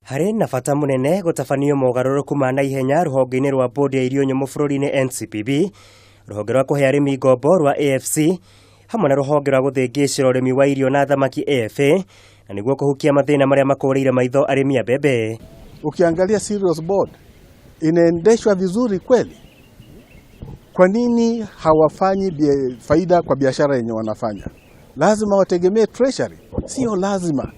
Harĩ na bata mũnene gũtabanio mogarũrũku ma naihenya rũhonge-inĩ rwa bodi ya irio nyũmũ bũrũri-inĩ NCPB, rũhonge rwa kũhe arĩmi ngombo rwa AFC, hamwe na rũhonge rwa gũthĩngĩcĩra ũrĩmi wa irio na thamaki AFA, na nĩguo kũhukia mathĩna marĩa makũrĩire maitho arĩmi a mbembe. Ukiangalia Cereals Board inaendeshwa vizuri kweli? Kwa nini hawafanyi faida kwa biashara yenye wanafanya? Lazima wategemee treasury? Sio lazima,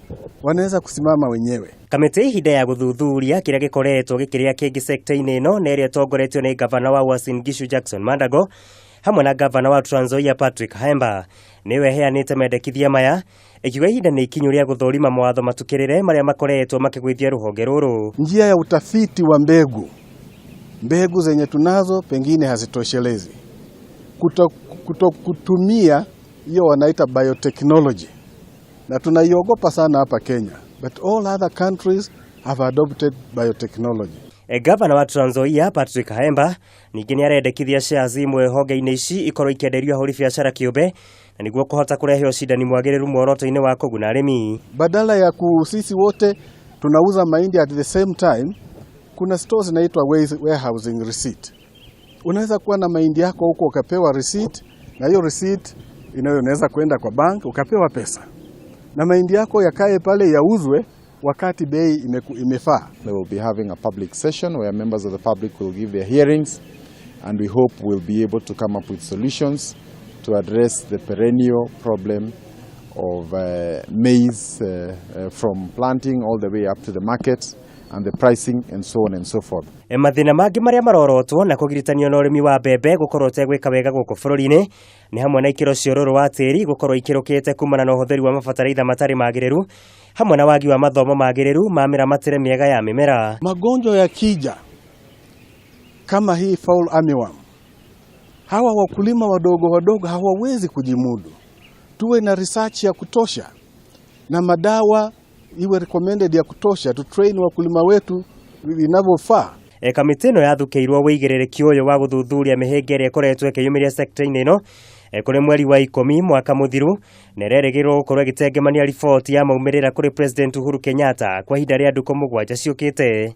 wanaweza kusimama wenyewe. Kamĩtĩ ihinda ya gũthuthuria kĩrĩa gĩkoretwo gĩkĩrĩa kĩngĩ sekta-inĩ ĩno na ĩrĩa ĩtongoretio nĩ gavana wa Uasin Gishu Jackson Mandago hamwe na gavana wa Trans Nzoia Patrick Khaemba nĩwe ĩheanĩte mendekithia maya, ĩkiuga ihinda nĩ ikinyu rĩa gũthũrima mawatho matukĩrĩre marĩa makoretwo makĩgũithia rũhonge rũrũ. Njia ya utafiti wa mbegu, mbegu zenye tunazo pengine hazitoshelezi, kuto, kuto kutumia hiyo wanaita biotechnology, na tunaiogopa sana hapa Kenya, but all other countries have adopted biotechnology. Gavana wa Trans Nzoia Patrick Khaemba ningĩ nĩ arendekithia shares imwe honge-inĩ ici ikorwo ikĩenderio ahũri biacara kĩũmbe na nĩguo kũhota kũrehe ũcindani mwagĩrĩru muoroto-inĩ wa kũguna arĩmi. Badala ya sisi wote tunauza mahindi at the same time, kuna stores zinaitwa warehousing receipt. Unaweza kuwa na mahindi yako huko ukapewa receipt, na hiyo receipt inayo unaweza kwenda kwa bank ukapewa pesa, na mahindi yako yakae pale yauzwe wakati bei imefaa. They will be having a public session where members of the public will give their hearings, and we hope we'll be able to come up with solutions to address the perennial problem of maize from planting all the way up to the market and the pricing and so on and so forth. Mathĩna mangĩ marĩa marorotwo na kũgiritanio na ũrĩmi wa mbembe gũkorwo ũtegwĩka wega gũkũ bũrũri-inĩ nĩ hamwe na ikĩro cia ũrũrũ wa tĩri gũkorwo ikĩrũkĩte kumana na ũhũthĩri wa mabataraitha matarĩ magĩrĩru, hamwe na wagi wa mathomo magĩrĩru ma mĩramatĩre mĩega ya mĩmera. Magonjwa yakija kama hii fall armyworm, hawa wakulima wadogo wadogo hawawezi kujimudu. Tuwe na research ya kutosha na madawa iwe recommended ya kutosha, tu train wakulima wetu inavyofaa. Kamĩtĩ ĩno yathukĩirwo wĩigĩrĩrĩki ũyũ wa gũthuthuria mĩhĩnga ĩrĩa ĩkoretwo ĩkĩyumĩria sekta-inĩ ĩno kũrĩ mweri wa 10 mwaka mũthiru, na ĩrerĩgĩrĩrwo gũkorwo ĩgĩtengemania riboti ya maumĩrĩra kũrĩ President Uhuru Kenyatta kwa ihinda rĩa ndukũ 7 ciũkĩte.